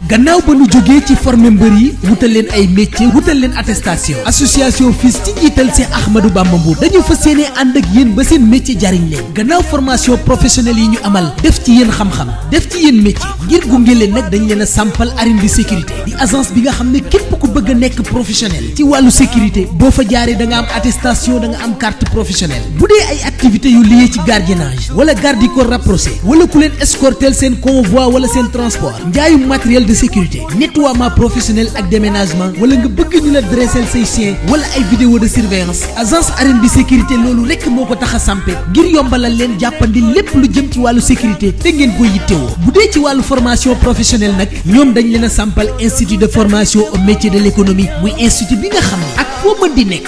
gannaaw ba nu jógee ci former mbër yi wutal leen ay métier wutal leen attestation association FILS ci njiital Cheikh Ahmadou Bamba Mbour dañu fas yéene ànd ak yéen ba seen métier jariñ leen gannaaw formation professionnelle yi ñu amal def ci yéen xam-xam def ci yéen métier ngir gunge leen nag dañ leen a sampal arène de sécurité di agence bi nga xam ne képp ku bëgg a nekk professionnel ci wàllu sécurité boo fa jaaree da nga am attestation da nga am carte professionnelle bu dee ay activités yu lié ci gardiennage wala garde du corps rapproché wala ku leen escorter seen convoi wala seen transport njaayum matériel de sécurité nettoiement professionnel ak déménagement wala nga bëgg ñu la dresser say chien wala ay vidéo de surveillance agence arène de sécurité loolu rekk moo ko tax a sampe ngir yombalal leen jàppandi lépp lu jëm ci wàllu sécurité te ngeen ko yittewoo bu dee ci wàllu formation professionnelle nag ñoom dañ leen a sampal institut de formation au métier de l'économie muy institut bi nga xam ne ak foo mën di nekk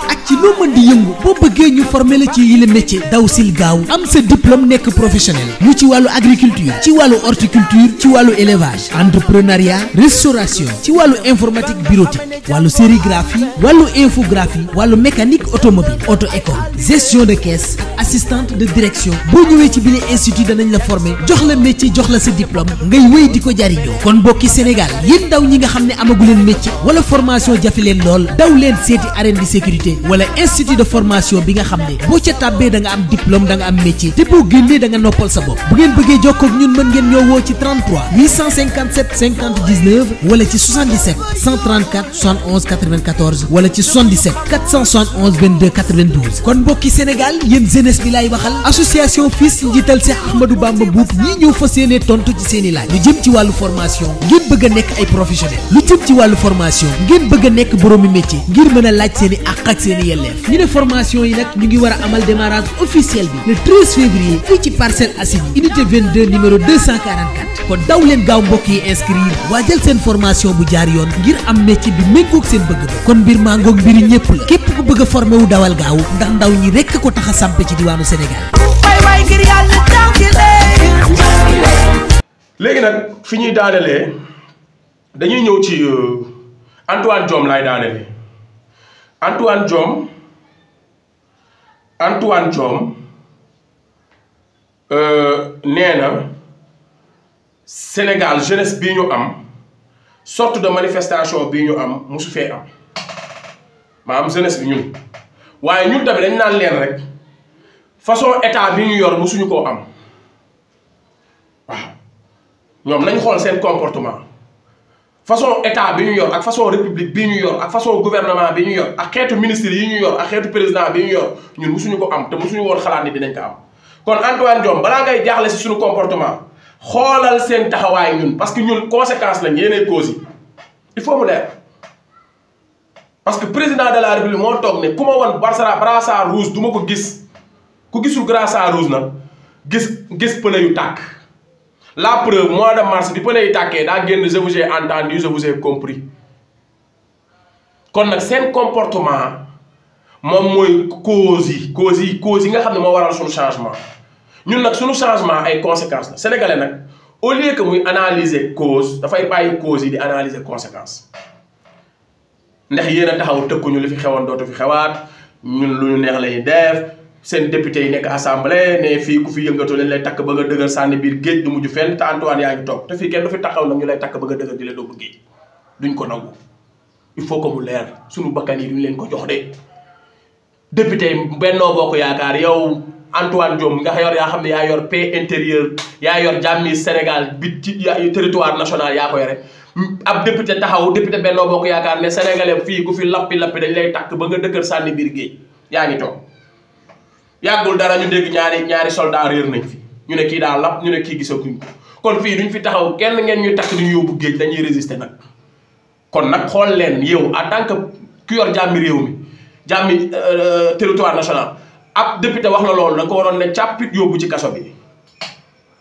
ak ci loo mën di yëngu boo bëggee ñu former la ci yile métier daw sil gaaw am sa diplôme nekk professionnel ñu ci wàllu agriculture ci wàllu horticulture ci wàllu élevage entrepreneuriat restauration ci wàllu informatique bureautique wàllu sérigraphie wàllu infographie wàllu mécanique automobile auto école gestion de caisse assistante de direction boo ñëwee ci bile institut danañ la former jox la métier jox la sa diplôme ngay wéy di ko jariñoo kon mbokki Sénégal yéen ndaw ñi nga xam ne amagu leen métier wala formation jafe leen lool daw leen seeti arène de sécurité wala institut de formation bi nga xam ne boo ca tàbbee da nga am diplôme da nga am métier te boo génnee da nga noppal sa bopp bu ngeen bëggee jokkoo ak ñun mën ngeen ñoo woo ci 33 857 50 19 wala ci 77 134 71 94 wala ci 77 471 22 92 kon mbokki Sénégal yéen jeunesse bi laay waxal association FILS njiital Cheikh Ahmadou Bamba Mbour ñii ñëw fas yéene tontu ci seen i laaj lu jëm ci wàllu formation ngeen bëgg a nekk ay professionnel lu jëm ci wàllu formation ngeen bëgg a nekk boroomi métier ngir mën a laaj seen i àq ak seen i yelleef ñu ne formation yi nag ñu ngi war a amal démarrage officiel bi le 13 février fii ci Parcelles Assainies unité 22 numéro 244 kon daw leen gaaw mbokk yi inscrire waajal seen formation bu jaar yoon ngir am métier bi méngoog seen bëgg-bëgg kon mbir maa ngoog mbiri ñëpp la képp ku bëgg a formé wu dawal gaaw ndax ndaw ñi rekk ko tax a sampe ci diwaanu Sénégal. léegi nag fi ñuy daanelee dañuy ñëw ci Antoine Diome laay daanelee Antoine Diome nee na Sénégal jeunesse bii ñu am sorte de manifestation bii ñu am musu fee am maanaam jeunesse bi ñun waaye ñun tamit dañ naan leen rek façon état bi ñu yor musuñu koo am waaw ñoom nañ xool seen comportement façon état bi ñu yor ak façon république bi ñu yor ak façon gouvernement bi ñu yor ak xeetu ministre yi ñu yor ak xeetu président bi ñu yor ñun musuñu ko am te musuñu woon xalaat ni dinañ ko am kon Antoine Diome balaa ngay jaaxle si suñu comportement xoolal seen taxawaay ñun parce que ñun conséquence lañ yéenay cause yi il faut mu leer parce que président de la république moo toog ne ku ma wan brassard rouge du ma ko gis ku gisul brassard rouge nag gis pneu yu tàkk la preuve mois de mars bi pneu yu tàkkee daa génn je vous ai entendu je vous ai compris kon nag seen comportement moom mooy cause yi nga xam ne moo waral suñu changement ñun nag suñu changement ay conséquences la sénégalais nag au lieu que muy analyser cause dafay bàyyi cause yi di analyser conséquence ndax yéen a taxaw tëkkuñu li fi xewoon dootu fi xewaat ñun lu ñu neex lay def seen député yi nekk assemblée ne fii ku fi yëngatu leen lay takk bëgg a dëgër sànni biir géej du mujj fenn te Antoine yaa ngi toog te fii kenn du fi taxaw nag ñu lay takk bëgg a dëgër di la dóobu géej duñ ko nangu il faut que mu leer suñu bakkan yi duñ leen ko jox de député yi Benno Bokk Yaakaar yow Antoine Diome nga yaa xam ne yaa yor paix intérieure yaa yor jàmmi Sénégal bi ci territoire national yaa ko yore ab député taxaw député Benno Bokk Yaakaar ne sénégalais fii ku fi lappi dañ lay takk ba nga dëgër sànni biir géej yaa ngi toog yàggul dara ñu dégg ñaari soldat réer nañ fi ñu ne kii daa lapp ñu ne kii gisaguñ ko kon fii duñ fi taxaw kenn ngeen ñuy takk di ñu yóbbu géej dañuy résister nag kon nag xool leen yow en tant que ku yor jàmmi réew mi jàmmi territoire national ab député wax la loolu da ko waroon ne càppit yóbbu ci kaso bi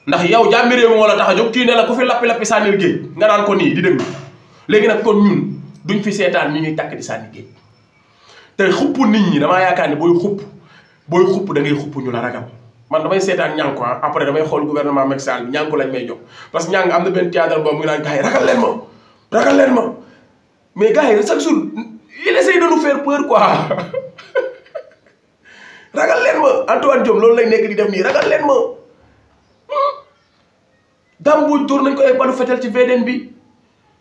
ndax yow jàmmi réew mi moo la tax a jóg kii ne la ku fi lappi sànnil géej nga naan ko nii di déglu léegi nag kon ñun duñ fi seetaan ñu ñuy takk di sànni géej te xupp nit ñi damaa yaakaar ne booy xupp da ngay xupp ñu la ragal man damay seetaan ñànku après damay xool gouvernement Macky Sall bi ñànku lañ may jox parce que ñàng am na benn théâtre boobu mu ngi naan gars yi ragal leen ma mais gars yi chaque jour il essaie de nous faire peur quoi ragal leen ma Antoine Diome loolu lay nekk di def nii ragal leen ma Dame Mbodj dóor nañ ko ay balu fetel ci VDN bi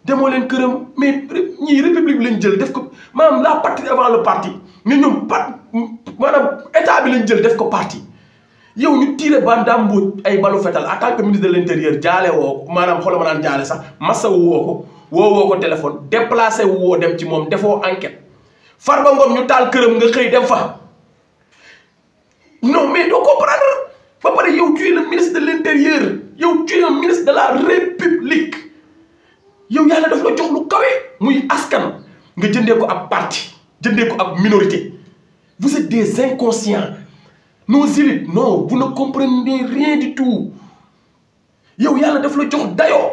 demoo leen këram mais ñii république bi lañ jël def ko maanaam la patrie avant le parti mais ñoom maanaam état bi lañ jël def ko parti yow ñu tiré ba Dame Mbodj ay balu fetal en tant que ministre de l'intérieur jaale woo ko maanaam xoolal ma naan jaale sax masawu woo ko woo ko téléphone déplacé wu woo dem ci moom defoo enquête Farba Ngom ñu taal këram nga xëy dem fa non mais doo comprendre ba pare yow tu es le ministre de l'intérieur yow tu es un ministre de la république yow yàlla daf la jox lu kawe muy askan nga jëndee ko ab parti jëndee ko ab minorité vous êtes des inconscients nos élites non vous ne comprenez rien du tout yow yàlla daf la jox dayoo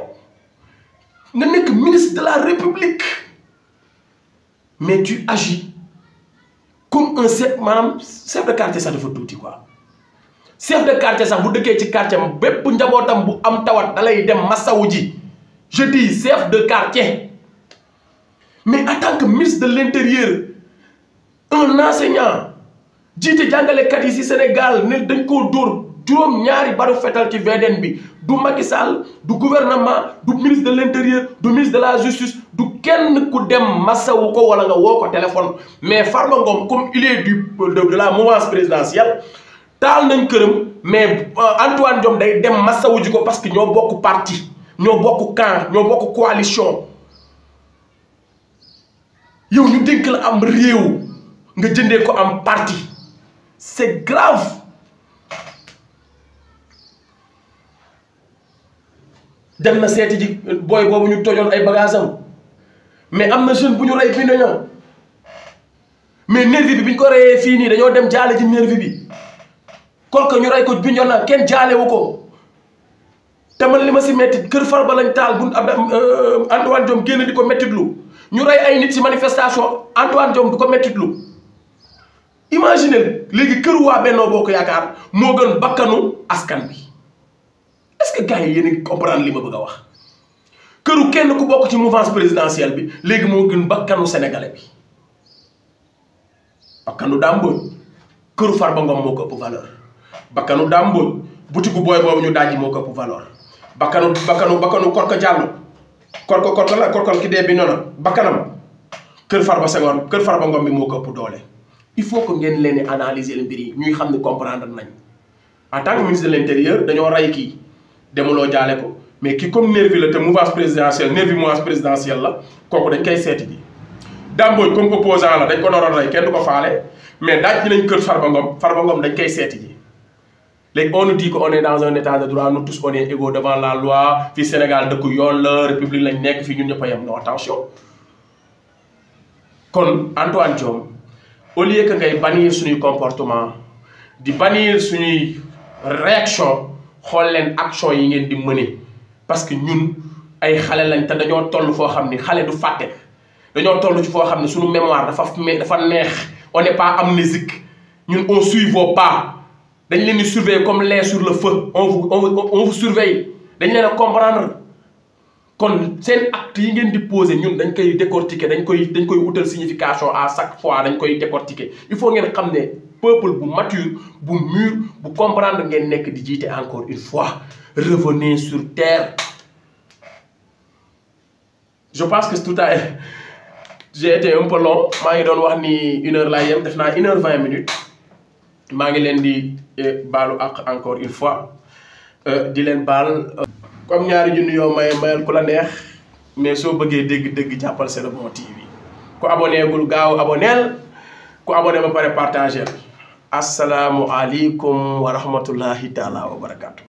nga nekk ministre de la république mais tu agis comme un chef maanaam chef de quartier sax dafa tuuti quoi chef de quartier sax bu dëkkee ci quartier am bépp njabootam bu am tawat da lay dem masawu ji je dis chef de quartier mais en tant que ministre de l'intérieur un enseignant jiite jàngalekat yi ci Sénégal ne dañ koo dóor juróom-ñaari baru fetal ci VDN bi du Macky Sall du gouvernement du ministre de l'intérieur du ministre de la justice du kenn ku dem masawu ko wala nga woo ko téléphone mais Farba Ngom comme il est de la mouvance présidentielle taal nañ këram mais Antoine Diome day dem masawu ji ko parce que ñoo bokk parti ñoo bokk camp ñoo bokk coalition yow ñu dénk la am réew nga jëndee ko am parti c'est grave dem na seeti ji booy boobu ñu tojoon ay bagages am mais am na jeune bu ñu rey fii nañoo mais nervi bi ñu ko reyee fii nii dañoo dem jaale ji nervi bi kon que ñu rey ko Bignona kenn jaalewu ko te man li ma si metti kër Farba lañ taal bu Antoine Diome génn di ko mettitlu ñu rey ay nit si manifestation Antoine Diome di ko mettitlu imaginez léegi kër waa Benno Bokk Yaakaar moo gën bakkanu askan bi est-ce que gars yi yéen a ngi comprendre li ma bëgg a wax këru kenn ku bokk ci mouvance présidentielle bi léegi moo gën bakkanu sénégalais bi bakkanu Dame Mbodj këru Farba Ngom moo ko ëpp valeur bakkanu Dame Mbodj butigu booy boobu ñu dajji moo ko ëpp valeur bakkanu Korka Diallo korko ki dee bi noona bakkanam kër Farba Senghor kër Farba Ngom bi moo ko ëpp doole il faut que ngeen leen di analyser le mbir yi ñuy xam ne comprendre nañ en tant que ministre de l'intérieur dañoo rey kii demuloo jaale ko mais kii comme nervi la te mouvance présidentielle nervi mouvance présidentielle la kooku dañ koy seeti ji Dame Mbodj comme opposant la dañ ko naroon rey kenn du ko faale mais daaj dinañ kër Farba Ngom dañ koy seeti ji léegi on nous dit que on est dans un état de droit nous tous on est égaux devant la loi fii Sénégal dëkku yoon la république lañ nekk fii ñun ñëpp a yem non attention kon Antoine Diome au lieu que ngay bannir suñuy comportement di bannir suñuy réaction xool leen action yi ngeen di mener parce que ñun ay xale lañ te dañoo toll foo xam ni xale du fàtte dañoo toll ci foo xam ne suñu mémoire dafa neex on n'est pas amnésique ñun on suit vos pas dañ leen di surveiller comme lait sur le feu on vous surveille dañ leen a comprendre kon seen acte yi ngeen di poser ñun dañ koy décortiquer dañ koy wutal signification à chaque fois dañ koy décortiquer il faut ngeen xam ne peuple bu mature bu mûr bu comprendre ngeen nekk di jiite encore une fois revenez sur terre. Je pense que tout à j'ai été un peu long maa ngi doon wax ni 1 heure laa yem def naa 1 heure 20 minutes maa ngi leen di baalu ak encore une fois di leen baal comme ñaari junni yoo mayal ku la neex mais soo bëggee dégg jàppal C'est le Bon TV ku abonné gul gaaw abonneel ku abonné ba pare partagé asalaamualeykum wa rahmatullahi taala wa barakatu